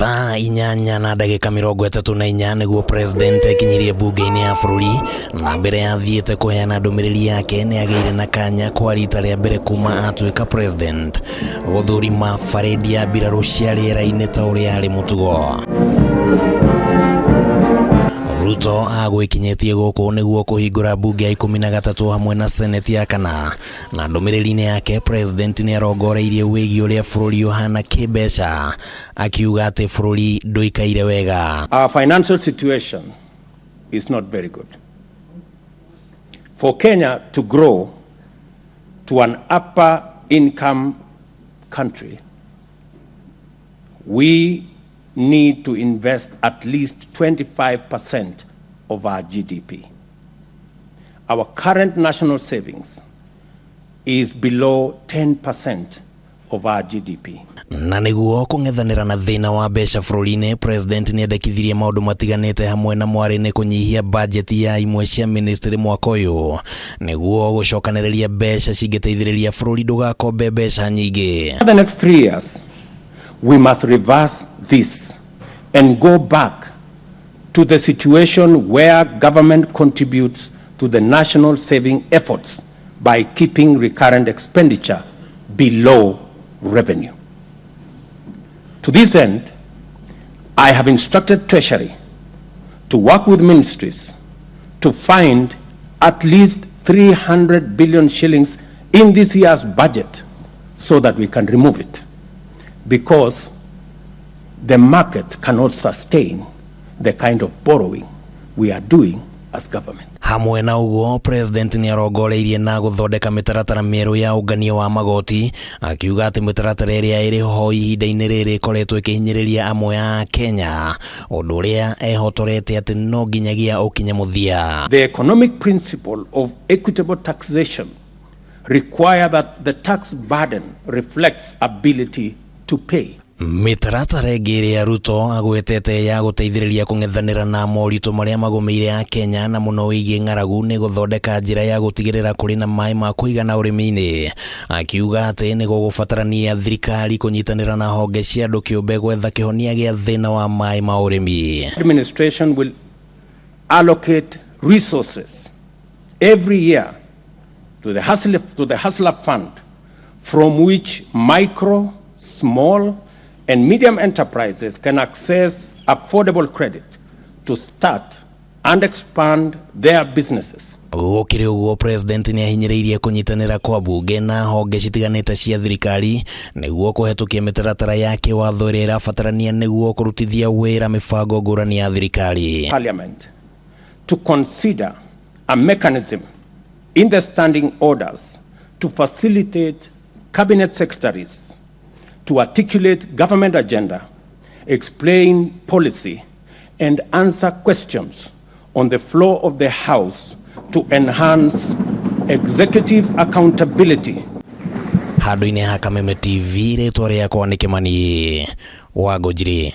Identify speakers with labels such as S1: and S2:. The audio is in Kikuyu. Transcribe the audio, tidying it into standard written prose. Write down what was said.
S1: Thaa 8:34 nĩguo president ekinyirie bunge-inĩ ya bũrũri, na mbere ya athiĩte kũheana ndũmĩrĩri yake nĩ agĩire na kanya kwa rita rĩa mbere kuma atuĩka president gũthũrima barĩndi ya mbirarũ cia rĩera-inĩ ta ũrĩa arĩ mũtugo. Ruto agwĩkinyĩtie gũkũ nĩguo kũhingũra mbunge ya 13 hamwe na seneti ya kana. Na ndũmĩrĩri-inĩ yake, president nĩ arongoreirie wĩgiĩ ũrĩa bũrũri ũhana kĩmbeca, akiuga atĩ bũrũri ndũikaire wega.
S2: Our financial situation is not very good. For Kenya to grow to an upper income country, we need to invest at least 25% of our GDP. Our current national savings is below 10% of our GDP.
S1: Na nĩguo kũng'ethanĩra na thĩna wa mbeca bũrũri-inĩ, president nĩ endekithirie maũndũ matiganĩte hamwe na mwarĩ nĩ kũnyihia bajeti ya imwe cia ministry mwaka ũyũ nĩguo gũcokanĩrĩria mbeca cingĩteithĩrĩria bũrũri ndũgakombe mbeca nyingĩ.
S2: For the next 3 years, we must reverse this and go back to the situation where government contributes to the national saving efforts by keeping recurrent expenditure below revenue. To this end, I have instructed Treasury to work with ministries to find at least 300 billion shillings in this year's budget so that we can remove it, because the market cannot sustain the kind of borrowing we are doing as government.
S1: Hamwe na ũguo, president nĩ arongoreirie na gũthondeka mĩtaratara mĩerũ ya ũngania wa magoti, akiuga atĩ mĩtaratara ĩrĩa ĩrĩ ho ihinda-inĩ rĩrĩ ĩkoretwo ĩkĩhinyĩrĩria amwe a Kenya, ũndũ ũrĩa ehotorete atĩ no nginyagia ũkinye mũthia.
S2: The economic principle of equitable taxation require that the tax burden reflects ability to pay.
S1: Mĩtaratara ĩngĩ ĩrĩa Ruto agwetete ya gũteithĩrĩria kũng'ethanĩra na moritũ marĩa magũmĩire a Kenya na mũno wĩgiĩ ng'aragu nĩ gũthondeka njĩra ya gũtigĩrĩra kũrĩ na maĩ ma kũigana ũrĩmi-inĩ, akiuga atĩ nĩ gũgũbatarania thirikari kũnyitanĩra na honge cia andũ kĩũmbe gwetha kĩhonia gĩa thĩna wa maĩ ma ũrĩmi.
S2: Administration will allocate resources every year to the Hustler Fund, from which micro, small, and medium enterprises can access affordable credit to start and expand their businesses.
S1: Gũkĩrĩ ũguo, president nĩ ahinyĩrĩirie kũnyitanĩra kwa bunge na honge citiganĩte cia thirikari nĩguo kũhetũkia mĩtaratara ya kĩwatho ĩrĩa ĩrabatarania nĩguo kũrutithia wĩra mĩbango ngũrani ya thirikari.
S2: Parliament to consider a mechanism in the standing orders to facilitate cabinet secretaries to articulate government agenda, explain policy, and answer questions on the floor of the House to enhance executive accountability.
S1: Handũ-inĩ ha Kameme TV, rĩtwa rĩakwa nĩ Kĩmani wa Ngũnjiri.